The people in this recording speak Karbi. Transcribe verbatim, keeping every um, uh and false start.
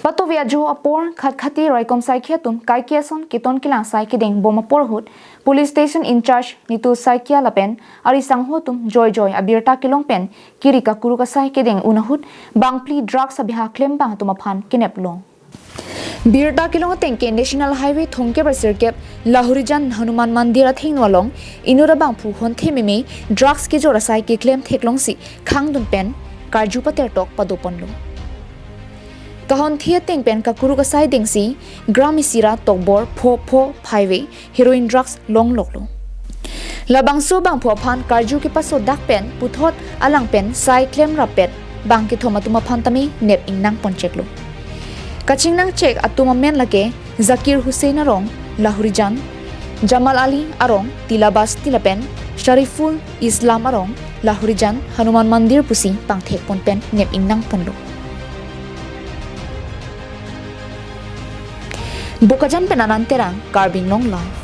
Ato viajo apor khatkhati raikom saikhi atum kaike ason keton kelang sai kedeng bom apor ahut police station in charge Nitu Saikia lapen ari sangho atum joijoi abirta kelong pen kiri kakuruk asai kedeng un ahut bangphli drugs abiha klembang atum aphan kenep long. Birta kelong ateng ke National Highway thomkep ra sirkep Lahorijan Hanuman Mandir athengno along inut abangphu honthe meme drugs kejor asai keklem theklongsi khangdun pen karju patertok padoponlo. Kahonthe ateng pen kakuruk asai dengsi gram isi ra tokbor pho pho phaive heroin drugs longloklo. Labangso abangphu aphan karju kepasodak pen puthot alang pen sai klemrap pet bang kethom atum aphan tame nep ingnang poncheklo. Kachingnangchek atum amen lake Zakir Hussain arong Lahorijan, Jamal Ali arong Tila Basti lapen Shariful Islam arong Lahorijan Hanuman Mandir pusi pangthek pon pen nep ingnang ponlo. Bokajan pen Anand Terang, Karbi Anglong Live.